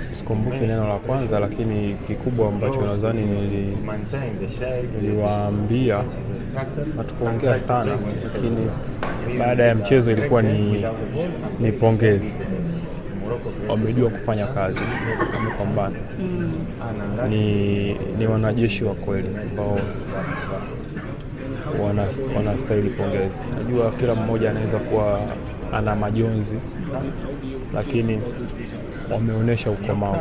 Sikumbuki neno la kwanza, lakini kikubwa ambacho nadhani niliwaambia, hatukuongea sana, lakini baada ya mchezo ilikuwa ni pongezi. Wamejua kufanya kazi, wamepambana, ni wanajeshi wa kweli ambao wanastahili pongezi. Najua kila mmoja anaweza kuwa ana majonzi, lakini wameonyesha ukomavu.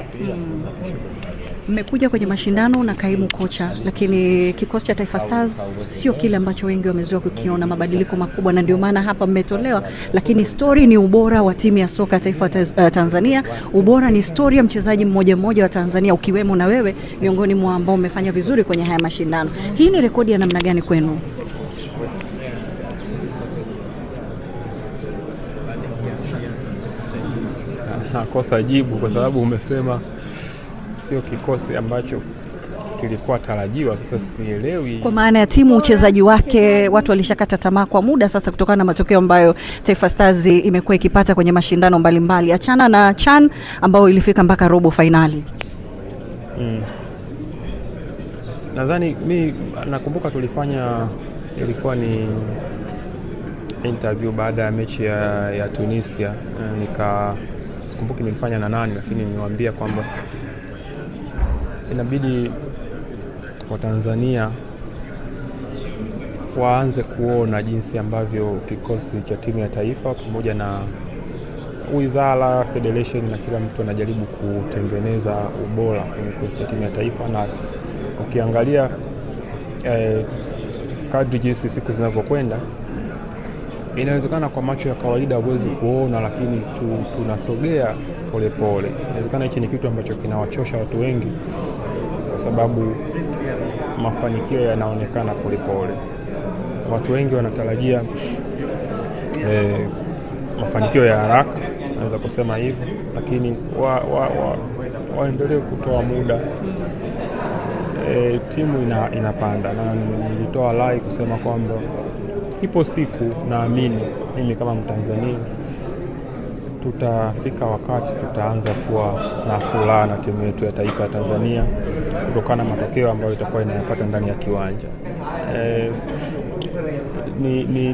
Mmekuja kwenye mashindano na kaimu kocha, lakini kikosi cha Taifa Stars sio kile ambacho wengi wamezoea kukiona, mabadiliko makubwa, na ndio maana hapa mmetolewa. Lakini story ni ubora wa timu ya soka taifa Tanzania, ubora ni story ya mchezaji mmoja mmoja wa Tanzania, ukiwemo na wewe miongoni mwa ambao umefanya vizuri kwenye haya mashindano. Hii ni rekodi ya namna gani kwenu? Nakosa jibu kwa sababu umesema sio kikosi ambacho kilikuwa tarajiwa. Sasa sielewi kwa maana ya timu, uchezaji wake, watu walishakata tamaa kwa muda sasa, kutokana na matokeo ambayo Taifa Stars imekuwa ikipata kwenye mashindano mbalimbali, achana na CHAN ambayo ilifika mpaka robo fainali. Nadhani mi nakumbuka tulifanya, ilikuwa ni interview baada ya mechi ya Tunisia, sikumbuki nilifanya na nani, lakini niliwaambia kwamba inabidi Watanzania waanze kuona jinsi ambavyo kikosi cha timu ya taifa pamoja na wizara, federation na kila mtu anajaribu kutengeneza ubora kwenye kikosi cha timu ya taifa, na ukiangalia kadri jinsi siku zinavyokwenda, inawezekana kwa macho ya kawaida huwezi kuona, lakini tunasogea polepole. Inawezekana hichi ni kitu ambacho kinawachosha watu wengi, kwa sababu mafanikio yanaonekana polepole. Watu wengi wanatarajia mafanikio ya haraka, naweza kusema hivyo, lakini waendelee kutoa muda. Timu inapanda, na nilitoa rai kusema kwamba ipo siku, naamini mimi kama Mtanzania, tutafika wakati tutaanza kuwa na furaha na timu yetu ya taifa ya Tanzania kutokana na matokeo ambayo itakuwa inayapata ndani ya kiwanja.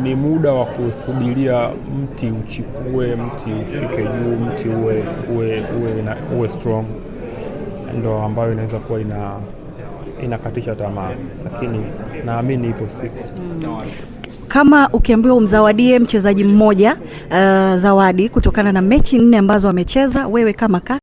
Ni muda wa kusubiria mti uchipue, mti ufike juu, mti uwe strong, ndo ambayo inaweza kuwa inakatisha tamaa, lakini naamini ipo siku. Kama ukiambiwa umzawadie mchezaji mmoja zawadi kutokana na mechi 4 ambazo amecheza, wewe kama kaka